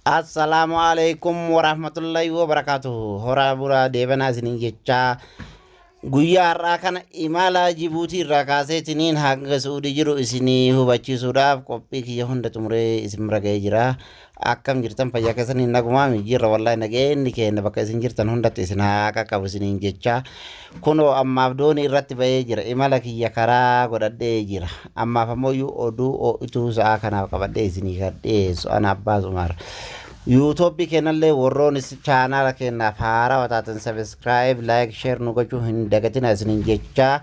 Assalaamu alaikum warahmatullahi wabarakatuh. Horaa buraa deebanaa isiniin jechaa guyyaa har'aa kana imala Jibuutii irraa kaaseetiniin hanga Suudii jiru isinii hubachiisuudhaaf qophii kiyya hunda xumuree isin bira ga'ee jira. Akkam jirtan fayyaa keessanii nagumaa jira wallahi nageenyi keenya bakka isin jirtan hundatti isin haa qaqqabu isiniin jechaa kunoo ammaaf doonii irratti ba'ee jira imala kiyya karaa godhadhee jira. Ammaaf ammoo iyyuu oduu ho'ituu sa'aa kanaaf qabadhee isinii kan dhiyeessu ana Abbaas Umar. Yuutoopii keenyallee warroon chaanaala keenyaaf haarawa taatan sabiskiraayib, laayik, sheer nu gochuu hin dagatina isiniin jechaa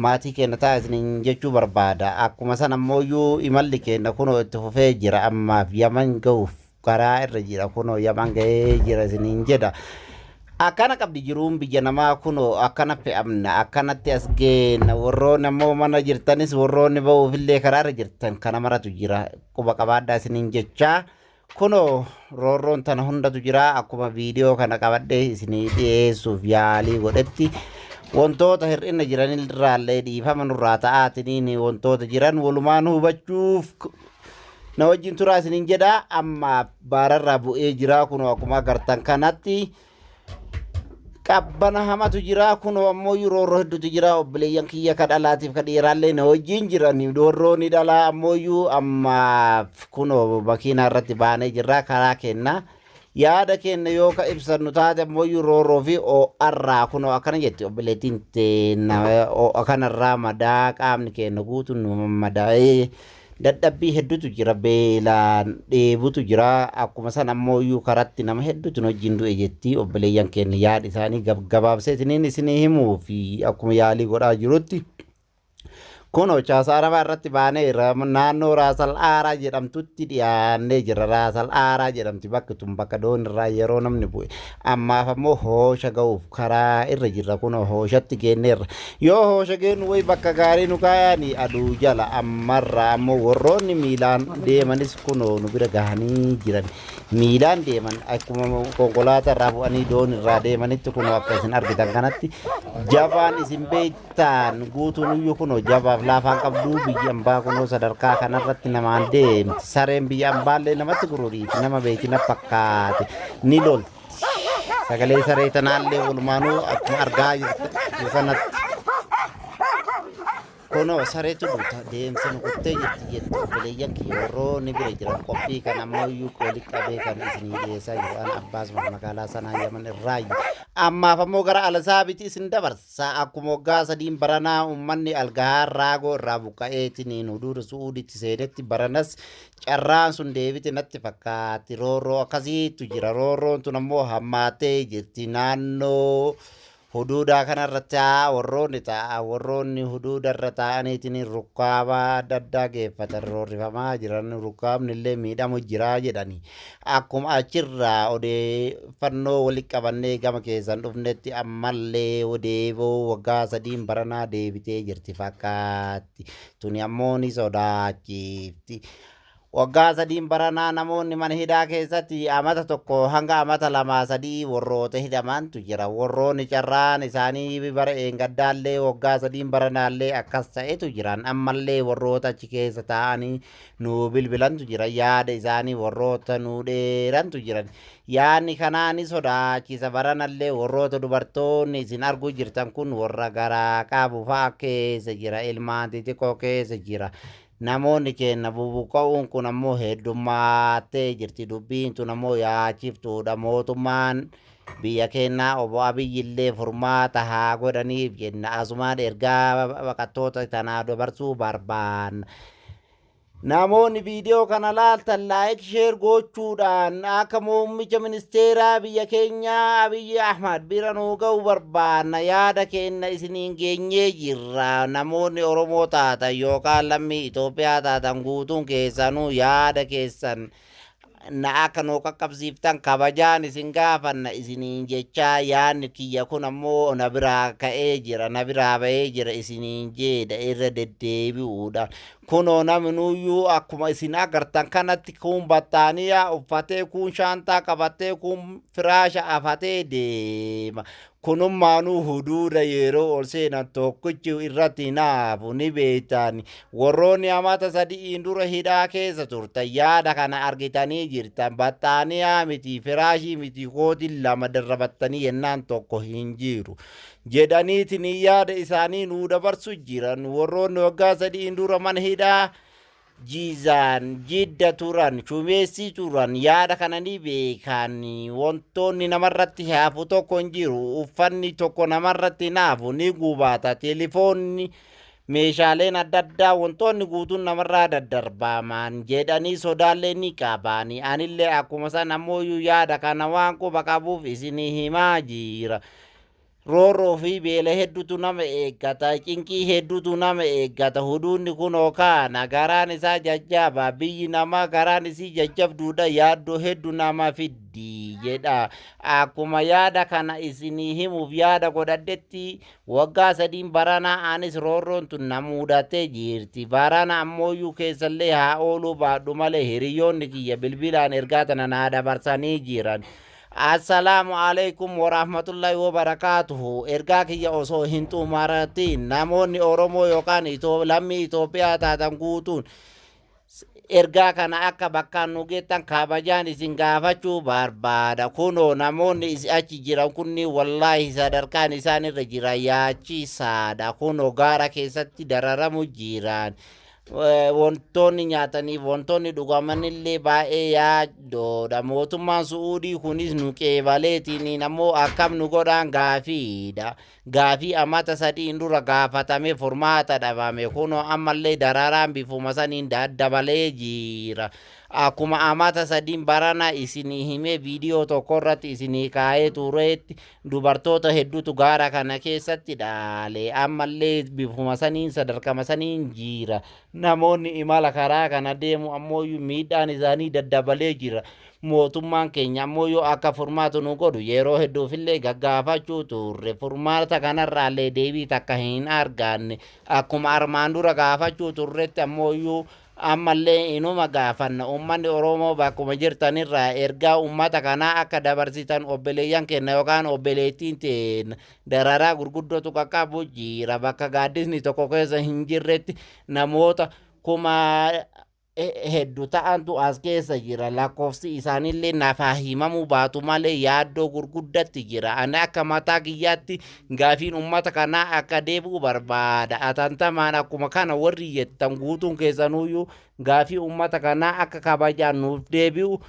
maatii keenya ta'a isiniin jechuu barbaada. Akkuma san ammoo iyyuu imalli keenya kunoo itti fufee jira ammaaf Yaman ga'uuf karaa irra jira kunoo yaman ga'ee jira isiniin jedha. Akkana qabdi jiruun biyya namaa kunoo akkana fe'amna akkanatti as geenna warroonni ammoo mana jirtanis warroonni ba'uufillee karaa irra jirtan kana maratu jira quba qabaadhaa isiniin jechaa kunoo roorroon tana hundatu jira akkuma viidiyoo kana qabadhee isinii dhiyeessuuf yaalii godhetti wantoota hir'ina jiranirraallee dhiifama nurraa ta'aatiniin wantoota jiran walumaan hubachuuf na wajjin turaa isiniin jedha amma baararraa bu'ee jira kunoo akkuma agartan kanatti qabbana hamatu jira kunoo ammoo roorroo hedduutu jira obboleeyyan kiyya ka dhalaatiif ka dhiiraallee na wajjin jiran roorrooni dhalaa ammoo ammaaf kunoo makiinaa irratti baanee jirra karaa keenna yaada keenya yoo ka ibsannu taate ammoo roorroo fi oo'arraa kunoo akkana jetti obboleettiin teenna oo'a kanarraa madaa qaamni keenya guutuun nu madaa'ee dadhabbii hedduutu jira beelaan dheebutu jira akkuma san ammoo iyyuu karatti nama hedduutu nu wajjin du'e jetti obboleeyyan keenya yaada isaanii gabaabseetiniin isinii himuu fi akkuma yaalii godhaa jirutti. Kunoo chaasa arabaa irratti baanee naannoo Raasal Aaraa jedhamtutti dhiyaannee jira. Raasal Aaraa jedhamti bakki tun bakka doonirraa yeroo namni bu'e. Ammaaf ammoo hoosha ga'uuf karaa irra jirra. Kunoo hooshatti geenneerra. Yoo hoosha geennu wayi bakka gaarii nu kaayani aduu jala ammarraa ammoo warroonni miilaan deemanis kunoo nu bira gahanii jiran. Miilaan deeman akkuma konkolaataa irraa bu'anii doonirraa deemanitti kunoo akka isin argitan kanatti jabaan isin beektu. Taan guutuun iyyuu kunoo jabaaf laafaan qabduu biyyi ambaa kunoo sadarkaa kanarratti namaan deemti. Sareen biyya ambaallee namatti gururiiti nama beekina fakkaate ni lolti. Sagalee saree tanaallee walumaanuu akkuma argaa jirtu kanatti. Kunoo sareetu duuta deemsa nu kuttee jirti jetti obboleeyyan kiyya warroonni bira jiran qophii kana ammoo iyyuu walitti qabee kan isinii dhiyeessaa jiru ana Abbaas magaalaa Sanaa Yaman irraayi. Ammaaf ammoo gara Alasaabiti isin dabarsa. Sa akkuma waggaa sadiin baranaa uummanni Algahaar Raagoo irraa buqqa'eetiniin huduuda Su'uuditti seenetti baranas carraan sun deebite natti fakkaatti. Roorroo akkasiitu jira. Roorroon tun ammoo hammaattee jirti. Naannoo huduudaa kanarra ta'a warroonni ta'a warroonni huduuda irra taa'aniitiin rukkaaba adda addaa geeffatan roorrifamaa jiran rukkaabni illee miidhamu jira jedhani. Akkuma achirraa odeeffannoo walitti qabannee gama keessan dhufnetti ammallee deeboo waggaa sadiin baranaa deebitee jirti fakkaatti. Tuni ammoo ni sodaachifti. Waggaa sadiin baranaa namoonni mana hidhaa keessatti amata tokko hanga amata lamaa sadii warroota hidhamantu jira. Warroonni carraan isaanii bara eengaddaallee waggaa sadiin baranaallee akkas ta'etu jiran. Ammallee warroota achi keessa taa'anii nuu bilbilantu jira yaada isaanii warroota nuu dheerantu jiran yaadni kanaa ni sodaachisa baranallee warroota dubartoonni isin arguu jirtan kun warra garaa qabu fa'a keessa jira ilmaan xixiqqoo keessa jira namoonni keenya bubuqqa'uun kun ammoo heddummaattee jirti dubbiin tun ammoo yaachiftuudha mootummaan biyya keenyaa obbo Abiyyillee furmaata haa godhaniif jenna asumaan ergaa baqattoota tanaa dabarsuu barbaanna. Namoonni viidiyoo kana laaltan laayik sheer gochuudhaan akka muummicha ministeeraa biyya keenyaa Abiyyi Ahmad bira nuu ga'u barbaanna yaada keenya isiniin geenyee jirra. Namoonni Oromoo taatan yookaan lammii Itoophiyaa taatan guutuun keessanuu yaada keessan na akka nuu qaqqabsiiftan kabajaan isin gaafanna isiniin jechaa yaadni kiyya kun ammoo na biraa ka'ee jira na biraa ba'ee jira isiniin jeedha irra deddeebi'uudhaan kunoo namnuyyuu akkuma isin agartan kanatti kuun battaaniyaa uffatee kuun shaantaa qabatee kuun firaasha afatee deema. Kunummaanuu huduuda yeroo ol seenan tokkichi irratti hin hafu ni beektan. Warroonni amata sadi'iin dura hidhaa keessa turtan yaada kana argitanii jirtan. Baxxaaniyaa miti, firaashii miti, kootiin lama darrabattanii yennaan tokko hin jiru. Jedhaniitiin yaada isaanii nuu dabarsu jiran. Warroonni waggaa sadi'iin dura mana hidhaa Jiizaan, Jidda turan, Shumeessii turan, yaada kana ni beekan. Wantoonni namarratti hafu tokko hin jiru. Uffanni tokko namarratti hin hafu, ni gubata. Telefoonni, meeshaaleen adda addaa, wantoonni guutuun namarraa daddarbaman jedhanii sodaallee ni qabani. Anillee akkuma san ammoo yaada kana waan quba qabuuf isinii himaa jira. Roorroo fi beela hedduutu nama eeggata, cinqii hedduutu nama eeggata. Huduunni kunoo kaana garaan isaa jajjaba, biyyi namaa garaan isii jajjabduudha, yaaddoo hedduu nama fiddi jedha. Akkuma yaada kana isinii himuuf yaada godhadhetti waggaa sadiin baranaa anis roorroon tun na muudatee jirti. Barana ammooyyuu keessallee haa ooluu baadhu malee hiriyoonni kiyya bilbilaan ergaa tana naa dabarsanii jiran. Assalaamu alaikum warahmatullahi wabarakaatuhu. Ergaa kiyya osoo hin xumaratin namoonni Oromoo yookaan lammii Itoophiyaa taatan guutuun ergaa kana akka bakkaan nu geettan kabajaan isin gaafachuu barbaada. Kunoo namoonni achi jiran kunniin wallaahi sadarkaan isaan irra jiran yaachisaadha. Kunoo gaara keessatti dararamu jiran. Wantoonni nyaataniif wantoonni dhugamanillee baay'ee yaaddoodha. Mootummaan Su'uudii kunis nu qeebaleetiin ammoo akkam nu godhaan gaafiidha. Gaafii amata sadiin dura gaafatame furmaata dhabame. Kunoo ammallee dararaan bifuma saniin daddabalee jira. Akkuma amata sadiin barana isinii himee viidiyoo tokko irratti isinii kaa'ee tureetti dubartoota hedduutu gaara kana keessatti dhaale. Ammallee bifuma saniin sadarkama saniin jira. Namoonni imala karaa kana deemu ammoo miidhaan isaanii daddabalee jira. Mootummaan keenya ammoo yoo akka furmaatu nu godhu yeroo hedduufillee gaggaafachuu turre. Furmaata kanarraallee deebii takka hin arganne. Akkuma armaan dura gaafachuu turretti ammoo ammallee inuma gaafanna. Uummanni Oromoo bakkuma jirtanirraa ergaa uummata kanaa akka dabarsitan obboleeyyan keenya yookaan obboleettiin teenya dararaa gurguddootu qaqqabu jira. Bakka gaaddisni tokko keessa hin jirretti namoota kuma hedduu ta'antu as keessa jira. Lakkoofsi isaaniillee nafaa himamuu baatu malee yaaddoo gurguddatti jira. Ani akka mataa kiyyaatti gaafiin uummata kanaa akka deebi'u barbaada. Atantamaan akkuma kana warri jettan guutuun keessanuyyuu gaafii uummata kanaa akka kabajaan nuuf deebi'u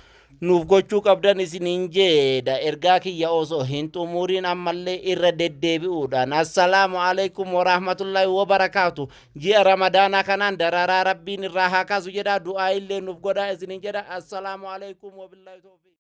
nuuf gochuu qabdan isiniin jedha. Ergaa kiyya osoo hin xumuriin ammallee irra deddeebi'uudhaan assalaamu alaikum warahmatullahi wabarakaatu. Ji'a Ramadaanaa kanaan dararaa Rabbiin irraa haa kaasu jedha. Du'aa illee nuuf godhaa isiniin jedha. Assalaamu alaikum wabillahi tawfiiq.